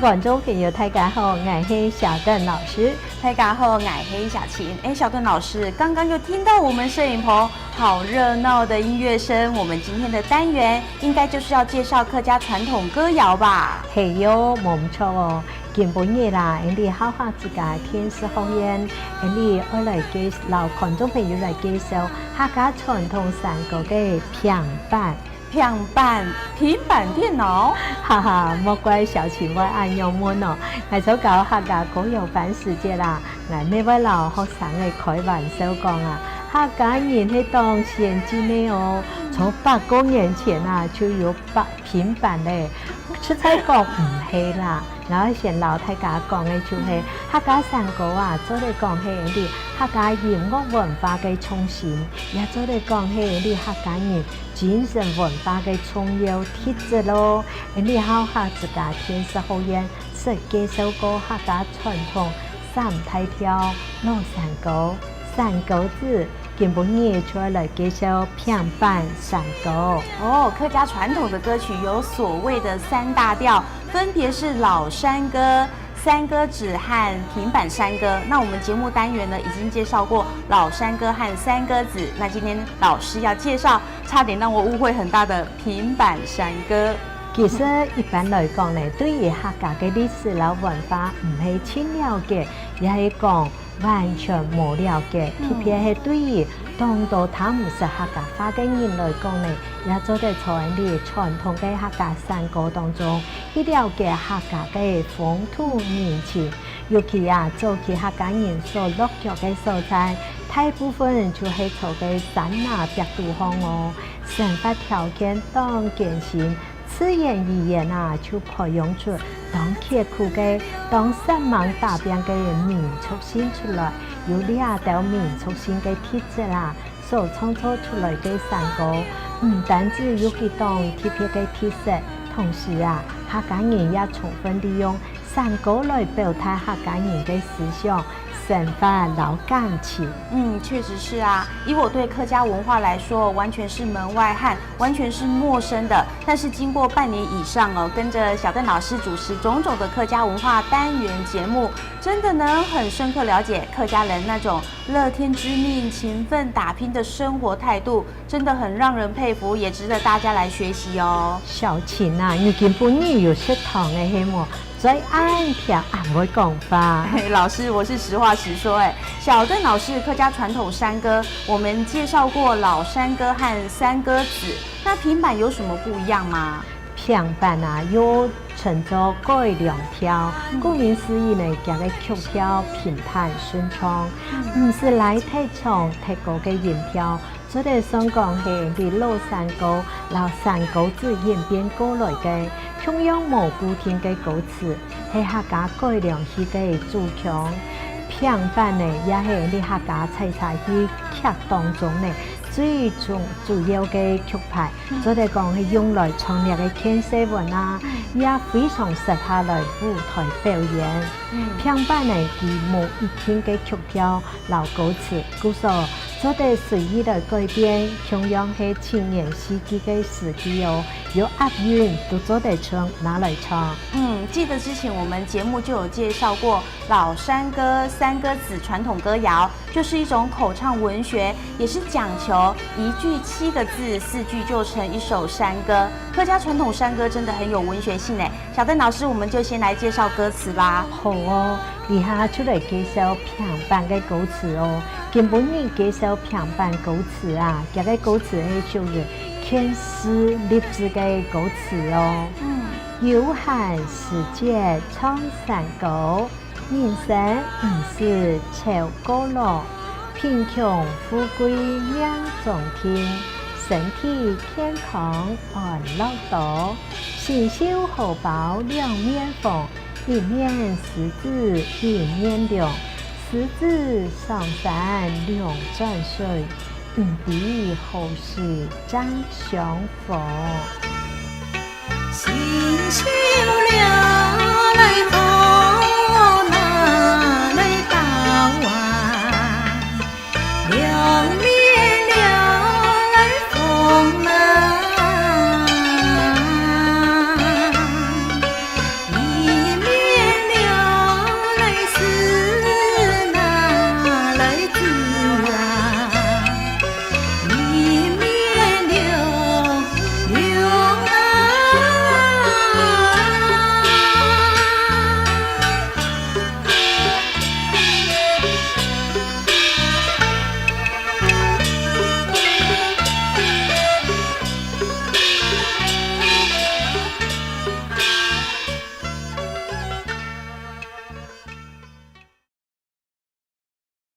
觀眾朋友，大家好，𠊎係小鄧老師。大家好，𠊎係小琴。哎，小鄧老師，剛剛又聽到我們攝影棚好熱鬧的音樂聲，我們今天的單元應該就是要介紹客家傳統歌謠吧？係喲，無錯哦。今晡日啦，𠊎哋客家之家電視學院，𠊎哋愛來介紹觀眾朋友來介紹客家傳統山歌的平板。平板，平板電腦，哈哈，莫怪小琴會按樣問哦。𠊎做教客家歌謠班時節啦，𠊎每位老學生會開玩笑講啊，客家人係當先進的哦，從百多年前啊就有把平板嘞，實在講毋係啦。我先老大家講的就是客家山歌啊，做來講係𠊎客家音樂文化的創新，也做來講係𠊎客家人精神文化的重要特質咯。𠊎哋客家之家電視學院是介紹過客家傳統三大調、老山歌、山歌子，今晡日就來介紹平板山歌。哦，客家傳統的歌曲有所謂的三大調，分別是老山歌、山歌子和平板山歌。那我們節目單元呢，已經介紹過老山歌和山歌子。那今天老師要介紹，差點讓我誤會很大的平板山歌。其實一般來講呢，對於客家的歷史啦文化毋係真了解，也係講完全無了解。特別係對於當多聽毋識客家話的人來講呢，也做得從𠊎傳統的客家山歌當中去了解客家的風土人情，尤其啊，早期客家人所落腳的所在，大部分就係做个山那白肚方哦，生活條件當艱辛。自然而然啊，就培養出當刻苦的、當善忙打拼的民族性出來，有兩道民族性的特質啦，所創作出來的山歌，毋單止有佢當特別的特色，同時啊，客家人也充分利用山歌來表達客家人的思想、生活、老感情。嗯，確實是啊。以我對客家文化來說，完全是門外漢，完全是陌生的。但是經過半年以上哦，跟着小鄧老師主持種種的客家文化單元節目，真的能很深刻了解客家人那種樂天知命、勤奮打拼的生活態度，真的很讓人佩服，也值得大家來學習哦。小琴啊，你今晡日有食糖的係無？最愛聽啊，會講話。老師，我是實話實說。哎，小鄧老師，客家傳統山歌，我們介紹過老山歌和山歌子，那平板有什麼不一樣嗎？平板啊，又稱作改良調，顧名思義呢，這个曲調平坦順暢，毋是來太長太高的音調。做得算講係佇老山歌、老山歌子演變過來的，同樣無固定的歌詞，係客家改良戲的主腔。平板呢，也係佇客家採茶戲劇當中呢最重主要的曲牌，做得講係用來唱那个勸世文啊，也非常適合來舞台表演。平板呢，佢無一定的曲調、老歌詞，故說做得隨意來改變，同樣係青年戲劇的時機哦，有押韻都做得唱拿來唱。嗯，記得之前我們節目就有介紹過老山歌、山歌子傳統歌謠，就是一種口唱文學，也是講求一句七個字，四句就成一首山歌。客家傳統山歌真的很有文學性誒。小鄧老師，我們就先來介紹歌詞吧。好哦，以下就來介紹平板的歌詞哦。今晡日介紹平板歌詞啊，這个歌詞係屬於勸世勵志的歌詞哦。有寒時節唱山歌，人生毋是愁過囉，貧窮富貴命中定，身體健康安樂多，新秀荷包兩面紅，一面獅子一面龍，獅子上山龍轉水，毋知何時再相逢。新秀。